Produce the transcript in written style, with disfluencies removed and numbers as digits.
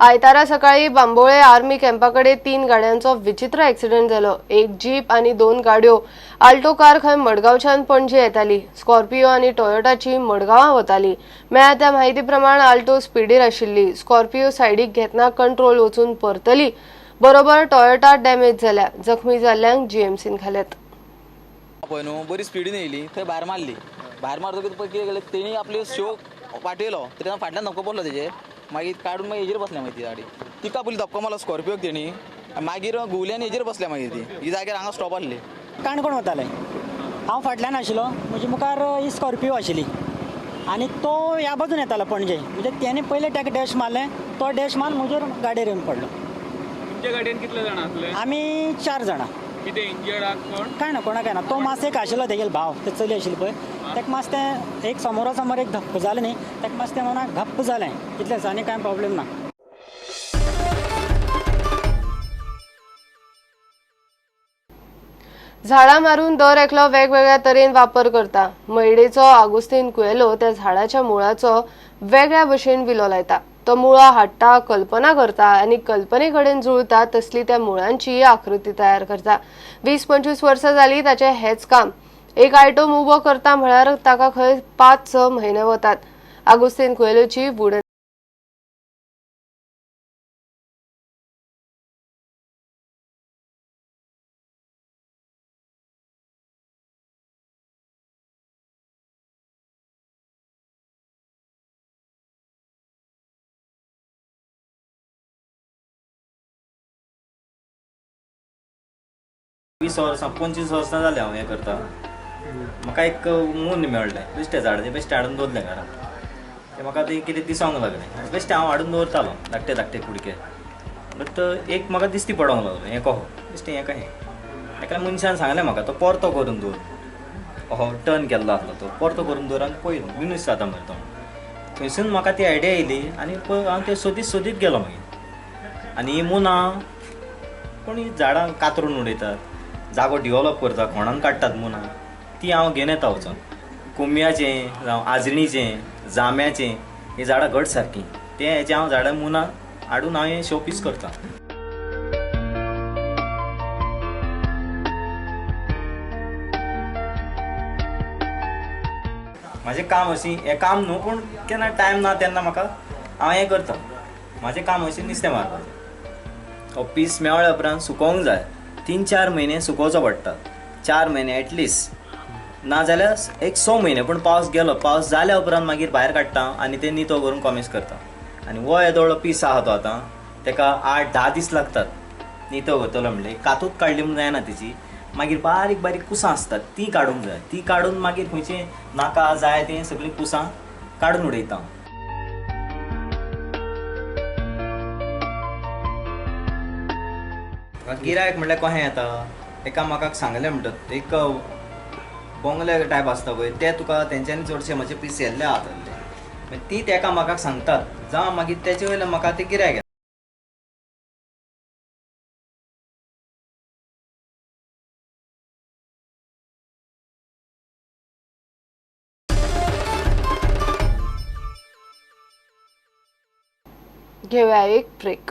आयतारा सकाळी बांबोळे आर्मी कॅम्पाकडे 3 गाड्यांचो विचित्र ऍक्सिडेंट जालो. एक जीप आणि 2 गाड्यो. आल्टो कार खंय मडगांवच्यान पणजे येताली. स्कॉर्पियो आणि टोयोटाची मडगांवां वताली. मेळ्ळ्या त्या माहिती प्रमाण आल्टो स्पिडीर आशिल्ली. स्कॉर्पियो सायडीक घेतना कंट्रोल वचून परतली. बरोबर टोयोटा डॅमेज जाल्या. जखमी जाल्ल्यांक जीएमसीन घाल्यात. पळय न्हू बरी स्पिडीन येयली, थंय भायर मारली. भायर मारतकीच पळय कितें केलें तेणी, आपले शो पाठयलो तरी फाटल्यान धपको पडलो तेजेर. मागीर काडून मागीर हेजेर बसल्या मागीर ती गाडी. तिका पयलीं धपको मारलो स्कॉर्पियोक तेणी, मागीर घुंवली आनी हेजेर बसल्या. मागीर ती ही जाग्यार हांगा स्टॉप आहली. काणकोण वताले, हांव फाटल्यान आशिल्लो, म्हजे मुखार ही स्कॉर्पियो आशिल्ली आनी तो ह्या बाजून येतालो पणजे. म्हणजे तेणे पयलें ताका डॅश मारलें, तो डॅश मारून म्हजेर गाडयेर येवन पडलो. तुमच्या गाडयेन कितले जाणां आसले? आमी 4 जाणां. कितें इंजर्ड आहा कोण? कांय ना, कोणाक काय ना. तो मातसो एक आशिल्लो तेगेलो भाव, ते चली आशिल्ली पळय, ताका मातशें तें एक समोरा समोर एक धप्प जालें न्ही, ताका मातशें तें मनाक धप्प जालें, इतलेंच, आनी कांय प्रॉब्लेम ना. झाडां मारून दर एकलो वेगवेगळ्या तरेन वापर करता. मयडेचो आगुस्तीन कुएलो त्या झाडाच्या मुळाचो वेगळ्या भशेन विलो लायता. तो मुळां हाडटा, कल्पना करता आनी कल्पने कडेन जुळता तसली त्या मुळांची आकृती तयार करता. 20-25 वर्सां जाली ताचें हेच काम. एक आयटम उबो करता म्हळ्यार ताका खंय 5-6 म्हयने वतात. आगुस्तीन कुएलोची वुडन वीस वर्सां 25 वर्सां जालें हांव हें करता. म्हाका एक मून मेळ्ळें बेश्टें झाड, तें बेश्टें हाडून दवरलें घरान. तें म्हाका तें कितें दिसोंक लागलें, बेश्टें हांव हाडून दवरतालो धाकटे धाकटे कुडके. बट एक म्हाका दिश्टी पडोंक लागलो, हें कहो बेश्टें हें कहें. एका मनशान सांगलें म्हाका, तो परतो करून दवर, अहो टर्न केल्लो आसलो तो परतो करून दवर आनी पळय विनूस जाता मरे तो. थंयसून म्हाका ती आयडिया येयली आनी हांव तें सोदीत सोदीत गेलो मागीर. आनी ही मुनां कोणी झाडां कातरून उडयतात, जागो डिवॉलप करता, खोणान काडटात मुनां, ती हांव घेवन येता वचोन. कोंबयाचें जावं आजणीचें, जांब्याचें, हीं झाडां घट सारकीं, तें हेचें हांव झाडां मुनां हाडून हांव हें शोपीस करता. म्हाजें काम अशी हें काम न्हू, पूण केन्ना टायम ना तेन्ना म्हाका हांव हें करता. म्हाजें काम अशें नुस्तें मारपाचें. हो पीस मेळ्ळ्या उपरांत सुकोवंक जाय, 3-4 म्हयने सुकोवचो पडटा, 4 म्हयने एटलिस्ट, ना जाल्यार एक 6 म्हयने. पूण पावस गेलो, पावस जाल्या उपरांत मागीर भायर काडटा आनी ते नितो करून कॉमेस करता. आनी हो येदो व्हडलो पीस आहा तो आतां ताका 8-10 दीस लागतात नितो करतलो म्हणल्यार. कातूच काडली म्हूण जायना तेची, मागीर बारीक बारीक कुसां आसतात तीं काडूंक जाय. तीं काडून मागीर खंयचें नाका जाय तें सगळीं कुसां काडून उडयता. गिरायक म्हणल्यार कशें येता, एका म्हाका सांगलें म्हणटात एक बोंगले टायप आसता पळय, ते तुका तेंच्यांनी चडशे म्हजे पीस येल्ले आसतले, मागीर ती एका म्हाका सांगतात, जावं मागीर तेचे वयल्यान म्हाका ते गिरायक येता. घेवया एक ब्रेक.